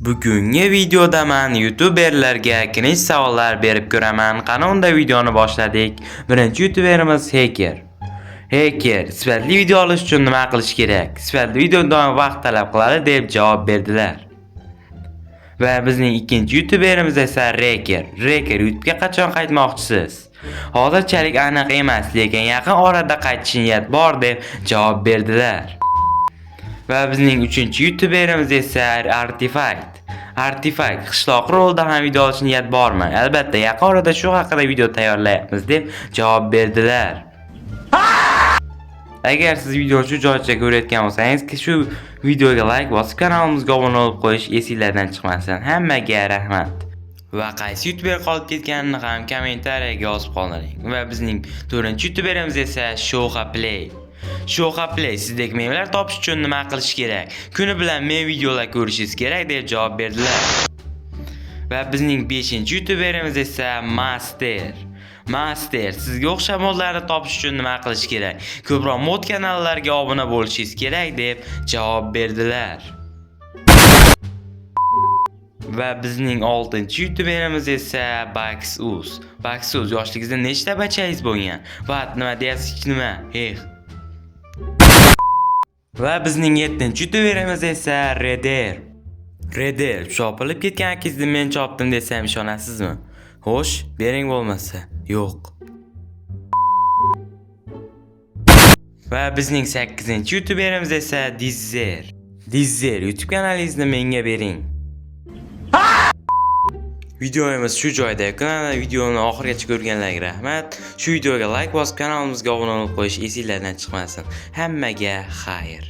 Bugungi videoda men youtuberlarga cringe savollar berib ko'raman. Qani unda videoni boshladik. Birinchi youtuberimiz Hacker. Hacker, sifatli video olish uchun nima qilish kerak? Sifatli video doim vaqt talab qiladi, deb javob berdilar. Va bizning ikkinchi youtuberimiz esa Reker. Reker, YouTube'ga qachon qaytmoqchisiz? Hozirchalik aniq emas, lekin yaqin orada qaytish niyat bor, deb javob berdilar. Va bizning uchinchi youtuberimiz esa Artifact. Artifact, qishloq rolida ham video olish niyat bormi? Albatta, yaqin orada shu haqida video tayyorlayapmiz, deb javob berdilar. Agar siz videoni shu joygacha ko'rayotgan bo'lsangiz, shu videoga like bosib, kanalimizga obuna bo'lib qo'yish esinglardan chiqmasin. Hammaga rahmat. Va qaysi youtuber qolib ketganini ham kommentariyaga yozib qoldiring. Va bizning to'rtinchi youtuberimiz esa Shoha Play. Shoha Play, sizdek memlar topish uchun nima qilish kerak? Kuni bilan mem videolar ko'rishingiz kerak, deb javob berdilar. Va bizning 5-youtuberimiz esa Master. Master, sizga o'xshab modlarni topish uchun nima qilish kerak? Ko'proq mod kanallarga obuna bo'lishingiz kerak, deb javob berdilar. Va bizning 6-youtuberimiz esa Baxus. Baxus, yoshligingizda nechta bachangiz bo'lgan? What, nima deyapsiz, nima? Eh. Va bizning 7-youtuberimiz esa Reder. Reder, chopilib ketgan akangizni men chopdim desam ishonasizmi? Xo'sh, bering bo'lmasa. Yo'q. Va bizning 8-youtuberimiz esa Dizzer. Dizzer, YouTube kanalingizni menga bering. Videomiz shu joyda yakunlanadi. Videoni oxirigacha ko'rganlarga rahmat. Shu videoga like bosib, kanalimizga obuna bo'lib qo'yish esinglardan chiqmasin. Hammaga xayr.